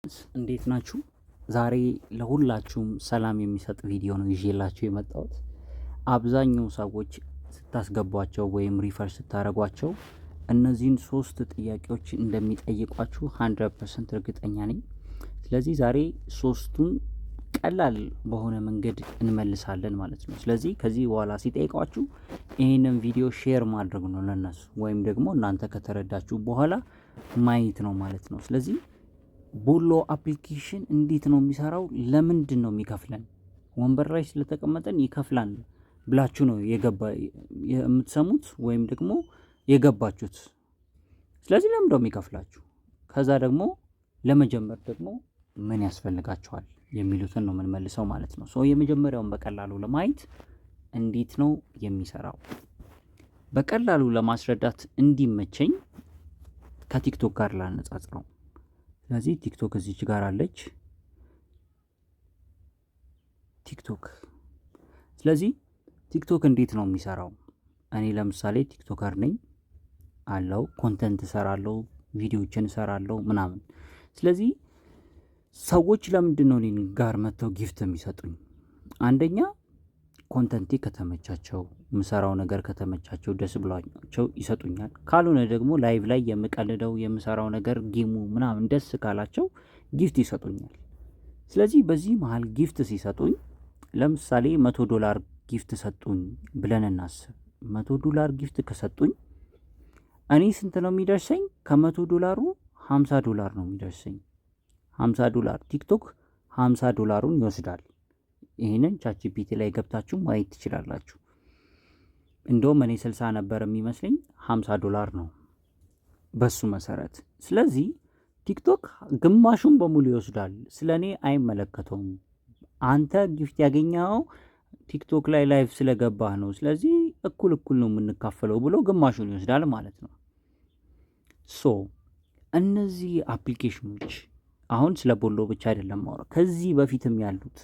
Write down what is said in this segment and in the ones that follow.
እንዴት ናችሁ? ዛሬ ለሁላችሁም ሰላም የሚሰጥ ቪዲዮ ነው ይዤላችሁ የመጣሁት። አብዛኛው ሰዎች ስታስገቧቸው ወይም refer ስታደርጓቸው እነዚህን ሶስት ጥያቄዎች እንደሚጠይቋችሁ 100% እርግጠኛ ነኝ። ስለዚህ ዛሬ ሶስቱን ቀላል በሆነ መንገድ እንመልሳለን ማለት ነው። ስለዚህ ከዚህ በኋላ ሲጠይቋችሁ ይህንን ቪዲዮ share ማድረግ ነው ለነሱ፣ ወይም ደግሞ እናንተ ከተረዳችሁ በኋላ ማየት ነው ማለት ነው። ስለዚህ ቦሎ application እንዴት ነው የሚሰራው? ለምንድን ነው የሚከፍለን? ወንበር ላይ ስለተቀመጠን ይከፍላል ብላችሁ ነው የገባ የምትሰሙት ወይም ደግሞ የገባችሁት። ስለዚህ ለምንድን ነው የሚከፍላችሁ? ከዛ ደግሞ ለመጀመር ደግሞ ምን ያስፈልጋችኋል የሚሉትን ነው የምንመልሰው ማለት ነው። So የመጀመሪያውን በቀላሉ ለማየት እንዴት ነው የሚሰራው በቀላሉ ለማስረዳት እንዲመቸኝ ከቲክቶክ ጋር ላነጻጽረው። ስለዚህ ቲክቶክ እዚች ጋር አለች፣ ቲክቶክ። ስለዚህ ቲክቶክ እንዴት ነው የሚሰራው? እኔ ለምሳሌ TikToker ነኝ አለው፣ content እሰራለሁ፣ ቪዲዮዎችን እሰራለሁ ምናምን። ስለዚህ ሰዎች ለምንድን ነው እኔን ጋር መጥተው gift የሚሰጡኝ? አንደኛ content ኤ ከተመቻቸው፣ የምሰራው ነገር ከተመቻቸው ደስ ብሏቸው ይሰጡኛል። ካልሆነ ደግሞ live ላይ የምቀልደው የምሰራው ነገር game ኡ ምናምን ደስ ካላቸው gift ይሰጡኛል። ስለዚህ በዚህ መሀል gift ሲሰጡኝ ለምሳሌ $100 gift ሰጡኝ ብለን እናስብ። $100 gift ከሰጡኝ እኔ ስንት ነው የሚደርሰኝ? ከ$100ሩ $50 ነው የሚደርሰኝ። $50፣ ቲክቶክ $50ሩን ይወስዳል። ይህንን ChatGPT ላይ ገብታችሁ ማየት ትችላላችሁ። እንደውም እኔ 60 ነበር የሚመስለኝ፣ $50 ነው በሱ መሰረት። ስለዚህ ቲክቶክ ግማሹን በሙሉ ይወስዳል። ስለ እኔ አይመለከተውም። አንተ gift ያገኘኸው ቲክቶክ ላይ live ስለገባህ ነው። ስለዚህ እኩል እኩል ነው የምንካፈለው ብሎ ግማሹን ይወስዳል ማለት ነው። So እነዚህ application ኖች፣ አሁን ስለ ቦሎ ብቻ አይደለም ማውራት፣ ከዚህ በፊትም ያሉት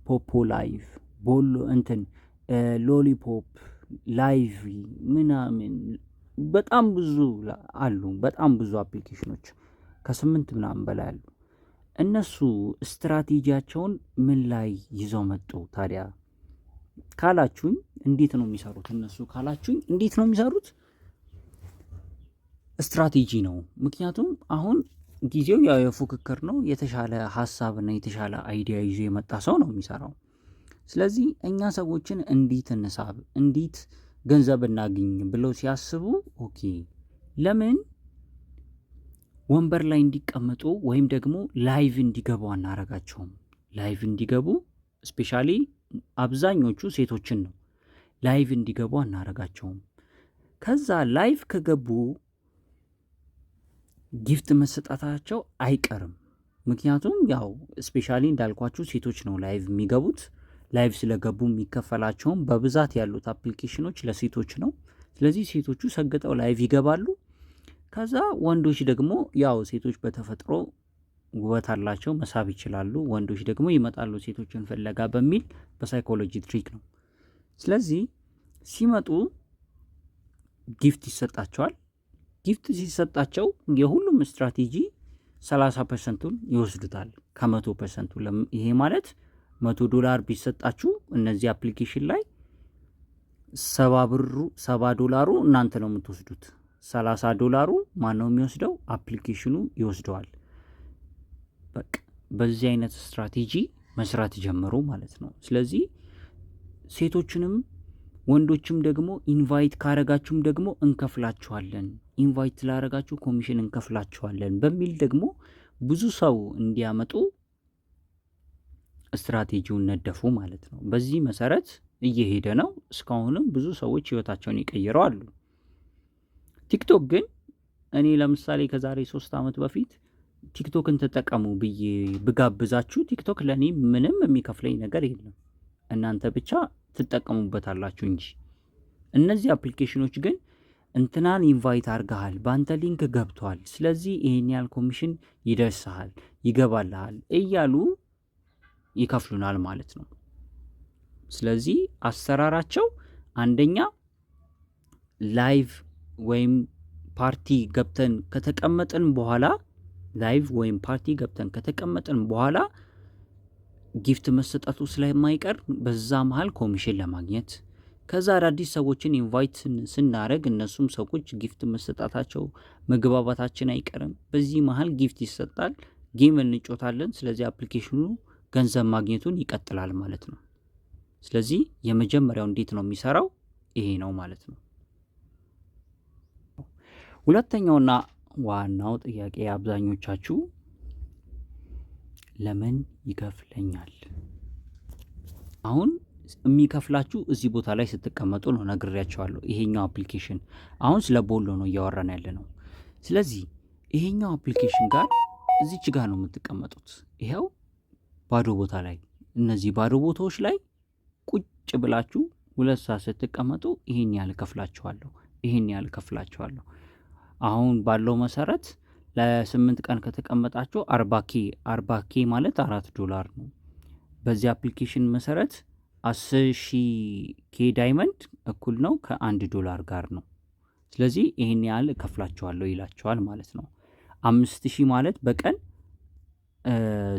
ፖፖ ላይቭ፣ ቦሎ እንትን ሎሊፖፕ ላይቭ ምናምን በጣም ብዙ አሉ። በጣም ብዙ application ኖች ከስምንት ምናምን በላይ አሉ። እነሱ ስትራቴጂያቸውን ምን ላይ ይዘው መጡ ታዲያ ካላችሁኝ፣ እንዴት ነው የሚሰሩት እነሱ ካላችሁኝ፣ እንዴት ነው የሚሰሩት? ስትራቴጂ ነው። ምክንያቱም አሁን ጊዜው ያው የፉክክር ነው። የተሻለ ሀሳብና የተሻለ idea ይዞ የመጣ ሰው ነው የሚሰራው። ስለዚህ እኛ ሰዎችን እንዴት እንሳብ፣ እንዴት ገንዘብ እናግኝ ብለው ሲያስቡ okay ለምን ወንበር ላይ እንዲቀመጡ ወይም ደግሞ live እንዲገቡ አናረጋቸውም? Live እንዲገቡ፣ especially አብዛኞቹ ሴቶችን ነው፣ live እንዲገቡ አናረጋቸውም? ከዛ live ከገቡ gift መሰጣታቸው አይቀርም። ምክንያቱም ያው especially እንዳልኳችሁ ሴቶች ነው live የሚገቡት። Live ስለገቡ የሚከፈላቸውም በብዛት ያሉት application ኖች ለሴቶች ነው። ስለዚህ ሴቶቹ ሰግጠው live ይገባሉ። ከዛ ወንዶች ደግሞ ያው ሴቶች በተፈጥሮ ውበት አላቸው፣ መሳብ ይችላሉ። ወንዶች ደግሞ ይመጣሉ ሴቶችን ፍለጋ በሚል በ psychology trick ነው። ስለዚህ ሲመጡ gift ይሰጣቸዋል። Gift ሲሰጣቸው የሁሉም ስትራቴጂ 30% ኡን ይወስዱታል ከ100% ኡ። ይሄ ማለት $100 ቢሰጣችሁ እነዚህ application ላይ 70 ብሩ፣ $70ሩ እናንተ ነው የምትወስዱት። $30ሩ ማን ነው የሚወስደው? Application ኑ ይወስደዋል። በቃ በዚህ አይነት ስትራቴጂ መስራት ጀመሩ ማለት ነው። ስለዚህ ሴቶችንም ወንዶችም ደግሞ invite ካረጋችሁም ደግሞ እንከፍላችኋለን፣ invite ስላረጋችሁ ኮሚሽን እንከፍላችኋለን በሚል ደግሞ ብዙ ሰው እንዲያመጡ ስትራቴጂውን ነደፉ ማለት ነው። በዚህ መሰረት እየሄደ ነው። እስካሁንም ብዙ ሰዎች ህይወታቸውን የቀየሩ አሉ። ቲክቶክ ግን እኔ ለምሳሌ ከዛሬ 3 ዓመት በፊት ቲክቶክን ተጠቀሙ ብዬ ብጋብዛችሁ ቲክቶክ ለእኔ ምንም የሚከፍለኝ ነገር የለም። እናንተ ብቻ ትጠቀሙበታላችሁ እንጂ። እነዚህ application ኖች ግን እንትናን invite አርገሃል፣ በአንተ link ገብቷል፣ ስለዚህ ይሄን ያህል ኮሚሽን ይደርስሃል፣ ይገባልሃል እያሉ ይከፍሉናል ማለት ነው። ስለዚህ አሰራራቸው አንደኛ live ወይም ፓርቲ ገብተን ከተቀመጥን በኋላ Live ወይም ፓርቲ ገብተን ከተቀመጥን በኋላ gift መሰጠቱ ስለማይቀር በዛ መሀል ኮሚሽን ለማግኘት፣ ከዛ አዳዲስ ሰዎችን invite ስናደርግ እነሱም ሰዎች gift መሰጣታቸው መግባባታችን አይቀርም። በዚህ መሀል gift ይሰጣል፣ game እንጫወታለን። ስለዚህ application ኑ ገንዘብ ማግኘቱን ይቀጥላል ማለት ነው። ስለዚህ የመጀመሪያው እንዴት ነው የሚሰራው? ይሄ ነው ማለት ነው። ሁለተኛውና ዋናው ጥያቄ አብዛኞቻችሁ ለምን ይከፍለኛል? አሁን የሚከፍላችሁ እዚህ ቦታ ላይ ስትቀመጡ ነው፣ ነግሬያችኋለሁ። ይሄኛው application አሁን ስለ ቦሎ ነው እያወራን ያለነው። ስለዚህ ይሄኛው application ጋር እዚች ጋር ነው የምትቀመጡት። ይኸው ባዶ ቦታ ላይ፣ እነዚህ ባዶ ቦታዎች ላይ ቁጭ ብላችሁ 2 ሰዓት ስትቀመጡ ይሄን ያህል እከፍላችኋለሁ፣ ይሄን ያህል እከፍላችኋለሁ። አሁን ባለው መሰረት ለ8 ቀን ከተቀመጣችሁ 40K፣ 40K ማለት 4 ዶላር ነው። በዚህ application መሰረት 10,000 K diamond እኩል ነው ከ1 ዶላር ጋር ነው። ስለዚህ ይሄን ያህል እከፍላችኋለሁ ይላችኋል ማለት ነው። 5,000 ማለት በቀን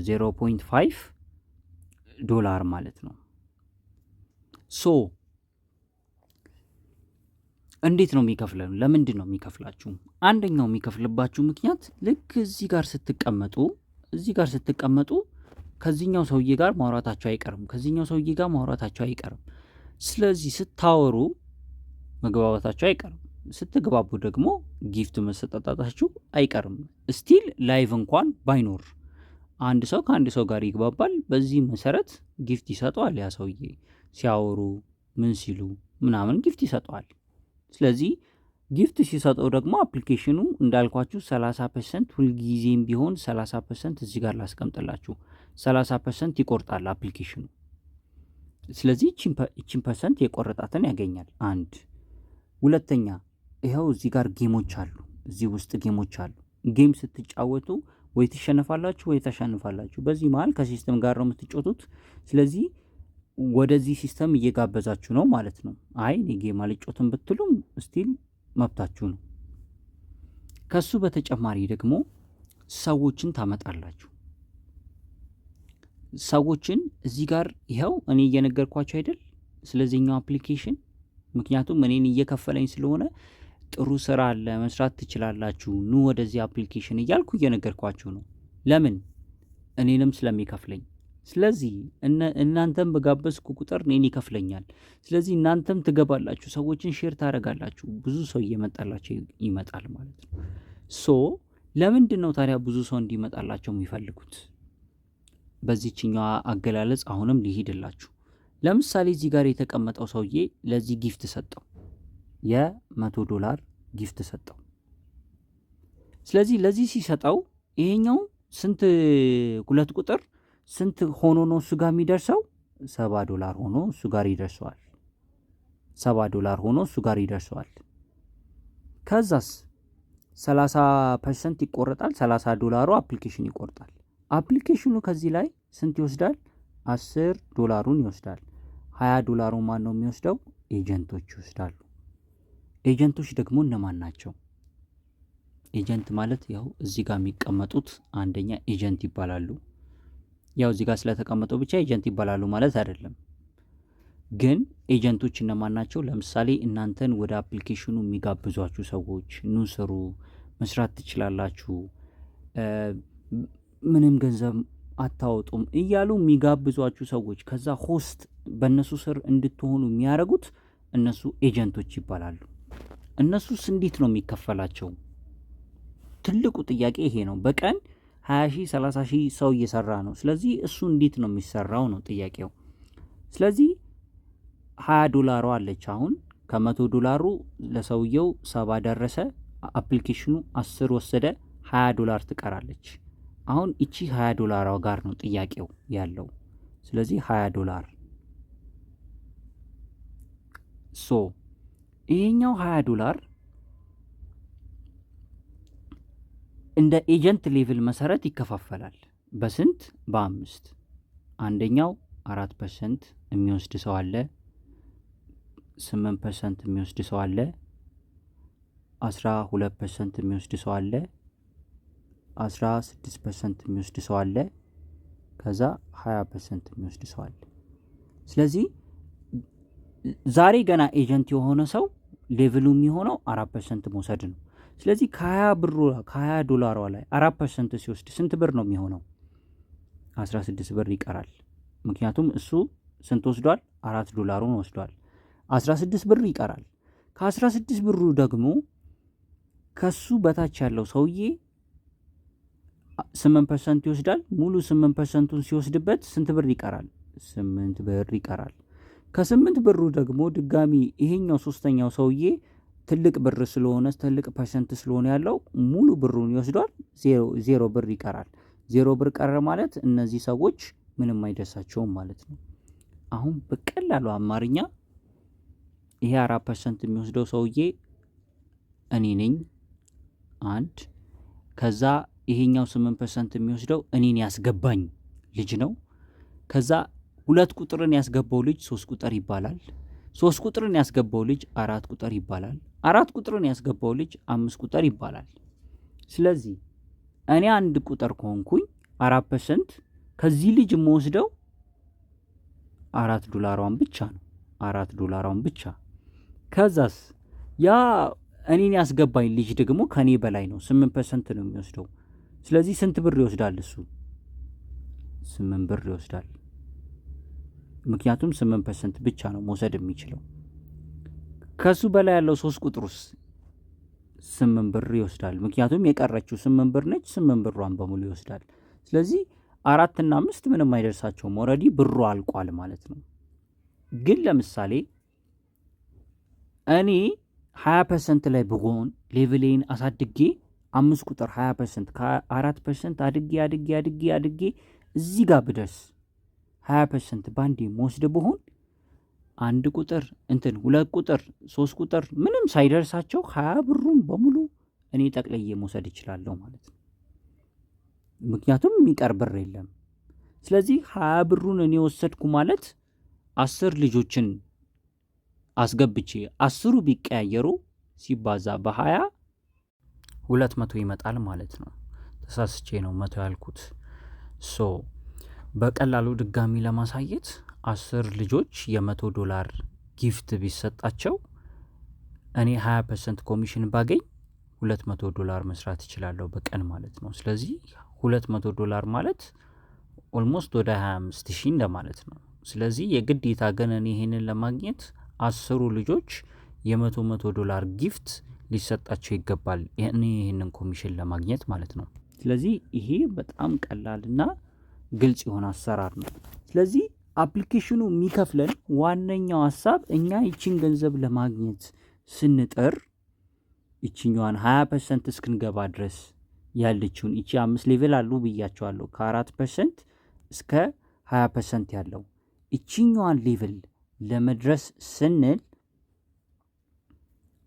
0.5 ዶላር ማለት ነው። So እንዴት ነው የሚከፍለን? ለምንድን ነው የሚከፍላችሁ? አንደኛው የሚከፍልባችሁ ምክንያት ልክ እዚህ ጋር ስትቀመጡ ከዚህኛው ሰውዬ ጋር ማውራታችሁ አይቀርም። ከዚህኛው ሰውዬ ጋር ማውራታችሁ አይቀርም። ስለዚህ ስታወሩ መግባባታችሁ አይቀርም። ስትግባቡ ደግሞ gift መሰጣጣታችሁ አይቀርም። Still live እንኳን ባይኖር አንድ ሰው ከአንድ ሰው ጋር ይግባባል። በዚህ መሰረት gift ይሰጠዋል። ያ ሰውዬ ሲያወሩ ምን ሲሉ ምናምን gift ይሰጠዋል። ስለዚህ gift ሲሰጠው ደግሞ application ኑ እንዳልኳችሁ 30%፣ ሁልጊዜም ቢሆን 30%፣ እዚህ ጋር ላስቀምጥላችሁ፣ 30% ይቆርጣል application ኑ። ስለዚህ ይቺን percent የቆረጣትን ያገኛል። አንድ ሁለተኛ፣ ይኸው እዚህ ጋር game ኦች አሉ። እዚህ ውስጥ game ኦች አሉ። Game ስትጫወቱ ወይ ትሸነፋላችሁ ወይ ታሸንፋላችሁ። በዚህ መሀል ከ system ጋር ነው የምትጫወቱት። ስለዚህ ወደዚህ system እየጋበዛችሁ ነው ማለት ነው። አይ እኔ game አልጫወትም ብትሉም still መብታችሁ ነው። ከሱ በተጨማሪ ደግሞ ሰዎችን ታመጣላችሁ። ሰዎችን እዚህ ጋር ይኸው እኔ እየነገርኳችሁ አይደል ስለዚህኛው application? ምክንያቱም እኔን እየከፈለኝ ስለሆነ ጥሩ ስራ አለ፣ መስራት ትችላላችሁ፣ ኑ ወደዚህ application እያልኩ እየነገርኳችሁ ነው። ለምን? እኔንም ስለሚከፍለኝ። ስለዚህ እናንተም በጋበዝኩ ቁጥር እኔን ይከፍለኛል። ስለዚህ እናንተም ትገባላችሁ፣ ሰዎችን share ታደርጋላችሁ፣ ብዙ ሰው እየመጣላቸው ይመጣል ማለት ነው። So ለምንድን ነው ታዲያ ብዙ ሰው እንዲመጣላቸው የሚፈልጉት? በዚችኛዋ አገላለጽ አሁንም ሊሄድላችሁ። ለምሳሌ እዚህ ጋር የተቀመጠው ሰውዬ ለዚህ gift ሰጠው፣ የ100 ዶላር gift ሰጠው። ስለዚህ ለዚህ ሲሰጠው ይሄኛው ስንት፣ 2 ቁጥር ስንት ሆኖ ነው እሱ ጋር የሚደርሰው? 70 ዶላር ሆኖ እሱ ጋር ይደርሰዋል። 70 ዶላር ሆኖ እሱ ጋር ይደርሰዋል። ከዛስ 30% ይቆረጣል። 30 ዶላሩ application ይቆርጣል። Application ኑ ከዚህ ላይ ስንት ይወስዳል? 10 ዶላሩን ይወስዳል። 20 ዶላሩ ማን ነው የሚወስደው? Agent ኦች ይወስዳሉ። Agent ኦች ደግሞ እነማን ናቸው? Agent ማለት ያው እዚህ ጋር የሚቀመጡት አንደኛ agent ይባላሉ። ያው እዚህ ጋር ስለተቀመጠው ብቻ agent ይባላሉ ማለት አይደለም። ግን agent ኦች እነማን ናቸው? ለምሳሌ እናንተን ወደ application ኑ የሚጋብዟችሁ ሰዎች፣ ኑ ስሩ፣ መስራት ትችላላችሁ፣ ምንም ገንዘብ አታወጡም እያሉ የሚጋብዟችሁ ሰዎች፣ ከዛ host በእነሱ ስር እንድትሆኑ የሚያደርጉት እነሱ agent ኦች ይባላሉ። እነሱስ እንዴት ነው የሚከፈላቸው? ትልቁ ጥያቄ ይሄ ነው። በቀን 20 ሺህ፣ 30 ሺህ ሰው እየሰራ ነው። ስለዚህ እሱ እንዴት ነው የሚሰራው ነው ጥያቄው። ስለዚህ 20 ዶላሯ አለች። አሁን ከ100 ዶላሩ ለሰውየው 70 ደረሰ። Application ኑ 10 ወሰደ፣ 20 ዶላር ትቀራለች። አሁን እቺ 20 ዶላሯ ጋር ነው ጥያቄው ያለው። ስለዚህ 20 ዶላር፣ so ይሄኛው 20 ዶላር እንደ agent level መሰረት ይከፋፈላል። በስንት? በአምስት። አንደኛው 4% የሚወስድ ሰው አለ። 8% የሚወስድ ሰው አለ። 12% የሚወስድ ሰው አለ። 16% የሚወስድ ሰው አለ። ከዛ 20% የሚወስድ ሰው አለ። ስለዚህ ዛሬ ገና agent የሆነ ሰው level ኡ የሚሆነው 4% መውሰድ ነው። ስለዚህ ከ20 ብሩ፣ ከ20 ዶላሯ ላይ 4% ሲወስድ ስንት ብር ነው የሚሆነው? 16 ብር ይቀራል። ምክንያቱም እሱ ስንት ወስዷል? 4 ዶላሩን ወስዷል። 16 ብር ይቀራል። ከ16 ብሩ ደግሞ ከሱ በታች ያለው ሰውዬ 8% ይወስዳል። ሙሉ 8% ኡን ሲወስድበት ስንት ብር ይቀራል? 8 ብር ይቀራል። ከ8 ብሩ ደግሞ ድጋሚ ይሄኛው ሶስተኛው ሰውዬ ትልቅ ብር ስለሆነ፣ ትልቅ percent ስለሆነ ያለው ሙሉ ብሩን ይወስዷል። 0 ብር ይቀራል። 0 ብር ቀረ ማለት እነዚህ ሰዎች ምንም አይደርሳቸውም ማለት ነው። አሁን በቀላሉ አማርኛ ይሄ 4% የሚወስደው ሰውዬ እኔ ነኝ አንድ። ከዛ ይሄኛው 8% የሚወስደው እኔን ያስገባኝ ልጅ ነው። ከዛ 2 ቁጥርን ያስገባው ልጅ 3 ቁጥር ይባላል። 3 ቁጥርን ያስገባው ልጅ 4 ቁጥር ይባላል። 4 ቁጥርን ያስገባው ልጅ 5 ቁጥር ይባላል። ስለዚህ እኔ 1 ቁጥር ከሆንኩኝ 4% ከዚህ ልጅ የምወስደው 4 ዶላሯን ብቻ ነው። 4 ዶላሯን ብቻ። ከዛስ ያ እኔን ያስገባኝ ልጅ ደግሞ ከኔ በላይ ነው። 8% ነው የሚወስደው። ስለዚህ ስንት ብር ይወስዳል እሱ? 8 ብር ይወስዳል። ምክንያቱም 8% ብቻ ነው መውሰድ የሚችለው። ከሱ በላይ ያለው 3 ቁጥሩስ 8 ብር ይወስዳል። ምክንያቱም የቀረችው 8 ብር ነች። 8 ብሯን በሙሉ ይወስዳል። ስለዚህ አራትና አምስት ምንም አይደርሳቸውም። Already ብሩ አልቋል ማለት ነው። ግን ለምሳሌ እኔ 20% ላይ ብሆን፣ level ኤን አሳድጌ 5 ቁጥር 20% ከ4% አድጌ አድጌ አድጌ አድጌ እዚህ ጋር ብደርስ፣ 20% ባንዴ መወስድ ብሆን፣ 1 ቁጥር እንትን 2 ቁጥር 3 ቁጥር ምንም ሳይደርሳቸው 20 ብሩን በሙሉ እኔ ጠቅልዬ መውሰድ እችላለሁ ማለት ነው። ምክንያቱም የሚቀር ብር የለም። ስለዚህ 20 ብሩን እኔ ወሰድኩ ማለት 10 ልጆችን አስገብቼ 10ሩ ቢቀያየሩ ሲባዛ በ20 200 ይመጣል ማለት ነው። ተሳስቼ ነው 100 ያልኩት። So በቀላሉ ድጋሚ ለማሳየት 10 ልጆች የ100 ዶላር gift ቢሰጣቸው እኔ 20% ኮሚሽን ባገኝ 200 ዶላር መስራት እችላለሁ በቀን ማለት ነው። ስለዚህ 200 ዶላር ማለት almost ወደ 25 ሺህ እንደማለት ነው። ስለዚህ የግዴታ ግን እኔ ይሄንን ለማግኘት 10ሩ ልጆች የመቶ መቶ ዶላር gift ሊሰጣቸው ይገባል፣ እኔ ይህንን ኮሚሽን ለማግኘት ማለት ነው። ስለዚህ ይሄ በጣም ቀላልና ግልጽ የሆነ አሰራር ነው። ስለዚህ application ኑ የሚከፍለን ዋነኛው ሀሳብ እኛ ይችን ገንዘብ ለማግኘት ስንጥር ይችኛዋን 20% እስክንገባ ድረስ ያለችውን ይቺ አምስት level አሉ ብያችኋለሁ። ከ4% እስከ 20% ያለው ይችኛዋን level ለመድረስ ስንል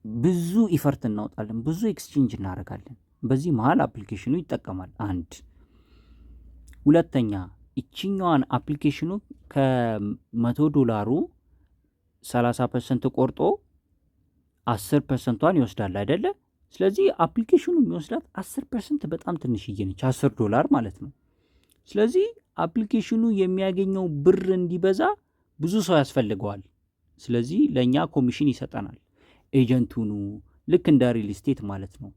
ብዙ effort እናወጣለን፣ ብዙ exchange እናደርጋለን። በዚህ መሀል application ኑ ይጠቀማል። አንድ ሁለተኛ ይችኛዋን application ኑ ከ100 ዶላሩ 30% ቆርጦ 10% ቷን ይወስዳል አይደለ? ስለዚህ application ኑ የሚወስዳት 10% በጣም ትንሽዬ ነች፣ 10 ዶላር ማለት ነው። ስለዚህ application ኑ የሚያገኘው ብር እንዲበዛ ብዙ ሰው ያስፈልገዋል። ስለዚህ ለእኛ ኮሚሽን ይሰጠናል። Agent ኡኑ ልክ እንደ real estate ማለት ነው።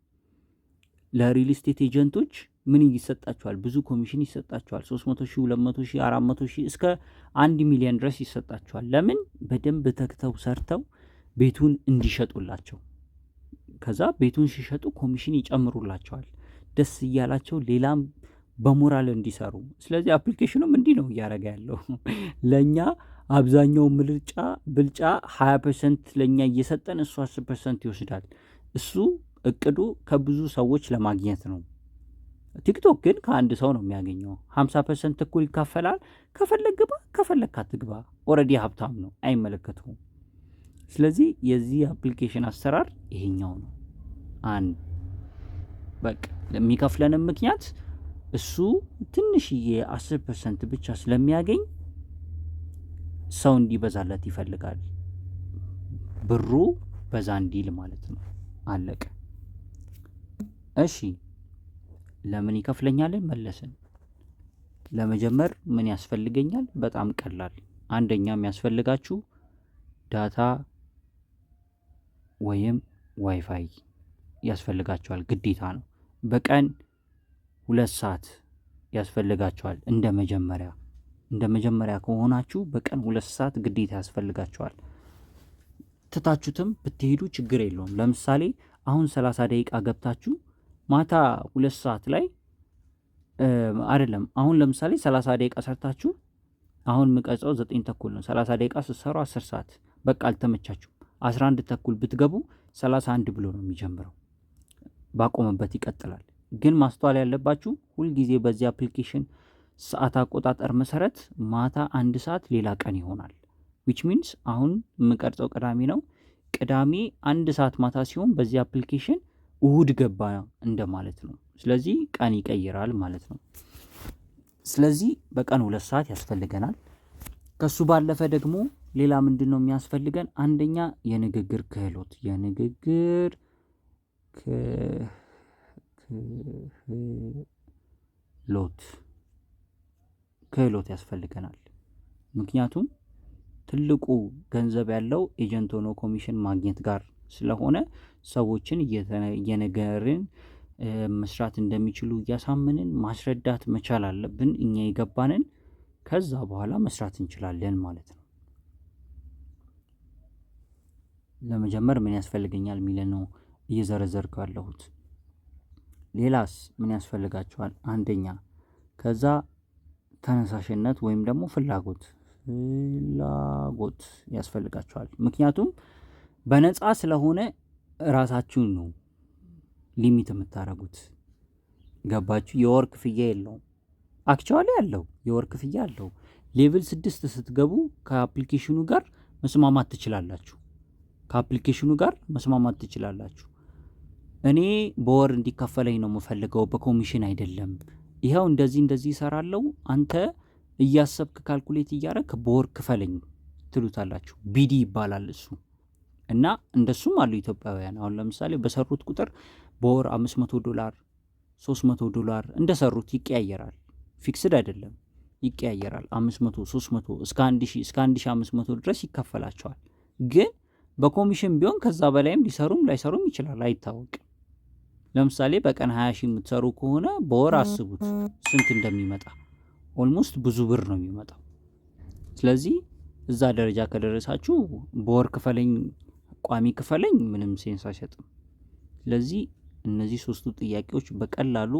ለ real estate agent ኦች ምን ይሰጣቸዋል? ብዙ ኮሚሽን ይሰጣቸዋል። 300 ሺህ፣ 200 ሺህ፣ 400 ሺህ እስከ 1 ሚሊዮን ድረስ ይሰጣቸዋል። ለምን? በደንብ ተግተው ሰርተው ቤቱን እንዲሸጡላቸው። ከዛ ቤቱን ሲሸጡ ኮሚሽን ይጨምሩላቸዋል። ደስ እያላቸው ሌላም በሞራል እንዲሰሩ። ስለዚህ application ኑም እንዲህ ነው እያደረገ ያለው። ለእኛ አብዛኛው ምልጫ ብልጫ 20% ለእኛ እየሰጠን እሱ 10% ይወስዳል። እሱ እቅዱ ከብዙ ሰዎች ለማግኘት ነው። ቲክቶክ ግን ከአንድ ሰው ነው የሚያገኘው። 50% እኩል ይካፈላል። ከፈለግ ግባ፣ ከፈለግ አትግባ። Already ሀብታም ነው፣ አይመለከተውም። ስለዚህ የዚህ application አሰራር ይሄኛው ነው። አንድ በቃ የሚከፍለንም ምክንያት እሱ ትንሽዬ 10% ብቻ ስለሚያገኝ ሰው እንዲበዛለት ይፈልጋል። ብሩ በዛ እንዲል ማለት ነው። አለቀ። እሺ፣ ለምን ይከፍለኛልን መለስን። ለመጀመር ምን ያስፈልገኛል? በጣም ቀላል። አንደኛ የሚያስፈልጋችሁ data ወይም ዋይፋይ ያስፈልጋችኋል፣ ግዴታ ነው። በቀን 2 ሰዓት ያስፈልጋችኋል። እንደ መጀመሪያ ከሆናችሁ በቀን 2 ሰዓት ግዴታ ያስፈልጋችኋል። ትታችሁትም ብትሄዱ ችግር የለውም። ለምሳሌ አሁን 30 ደቂቃ ገብታችሁ ማታ 2 ሰዓት ላይ አይደለም፣ አሁን ለምሳሌ 30 ደቂቃ ሰርታችሁ፣ አሁን የምቀርጸው 9:30 ነው። 30 ደቂቃ ስትሰሩ 10 ሰዓት በቃ አልተመቻችሁም፣ 11:30 ብትገቡ 31 ብሎ ነው የሚጀምረው። ባቆመበት ይቀጥላል። ግን ማስተዋል ያለባችሁ ሁልጊዜ በዚህ application ሰዓት አቆጣጠር መሰረት ማታ 1 ሰዓት ሌላ ቀን ይሆናል። Which means አሁን የምቀርጸው ቅዳሜ ነው። ቅዳሜ 1 ሰዓት ማታ ሲሆን በዚህ application እሁድ ገባ እንደማለት ነው። ስለዚህ ቀን ይቀይራል ማለት ነው። ስለዚህ በቀን 2 ሰዓት ያስፈልገናል። ከሱ ባለፈ ደግሞ ሌላ ምንድን ነው የሚያስፈልገን? አንደኛ የንግግር ክህሎት፣ የንግግር ክህሎት ያስፈልገናል። ምክንያቱም ትልቁ ገንዘብ ያለው agent ሆኖ ኮሚሽን ማግኘት ጋር ስለሆነ ሰዎችን እየነገርን መስራት እንደሚችሉ እያሳመንን ማስረዳት መቻል አለብን። እኛ የገባንን ከዛ በኋላ መስራት እንችላለን ማለት ነው። ለመጀመር ምን ያስፈልገኛል የሚለን ነው እየዘረዘርኩ ያለሁት። ሌላስ ምን ያስፈልጋችኋል? አንደኛ ከዛ ተነሳሽነት ወይም ደግሞ ፍላጎት ያስፈልጋችኋል። ምክንያቱም በነፃ ስለሆነ ራሳችሁን ነው limit የምታደርጉት። ገባችሁ? የወር ክፍያ የለውም። Actually አለው፣ የወር ክፍያ አለው። Level 6 ስትገቡ ከ application ኑ ጋር መስማማት ትችላላችሁ። ከ application ኑ ጋር መስማማት ትችላላችሁ። እኔ በወር እንዲከፈለኝ ነው የምፈልገው፣ በኮሚሽን አይደለም። ይኸው እንደዚህ እንደዚህ እሰራለሁ፣ አንተ እያሰብክ calculate እያረክ በወር ክፈለኝ ትሉታላችሁ። BD ይባላል እሱ። እና እንደሱም አሉ ኢትዮጵያውያን። አሁን ለምሳሌ በሰሩት ቁጥር በወር $500፣ $300 እንደሰሩት ይቀያየራል። Fixed አይደለም፣ ይቀያየራል። 500፣ 300 እስከ 1000፣ እስከ 1500 ድረስ ይከፈላቸዋል። ግን በኮሚሽን ቢሆን ከዛ በላይም ሊሰሩም ላይሰሩም ይችላል፣ አይታወቅም። ለምሳሌ በቀን 20 ሺህ የምትሰሩ ከሆነ በወር አስቡት ስንት እንደሚመጣ። Almost ብዙ ብር ነው የሚመጣው። ስለዚህ እዛ ደረጃ ከደረሳችሁ በወር ክፈለኝ፣ ቋሚ ክፈለኝ ምንም sense አይሰጥም። ስለዚህ እነዚህ ሶስቱ ጥያቄዎች በቀላሉ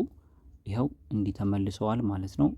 ይኸው እንዲህ ተመልሰዋል ማለት ነው።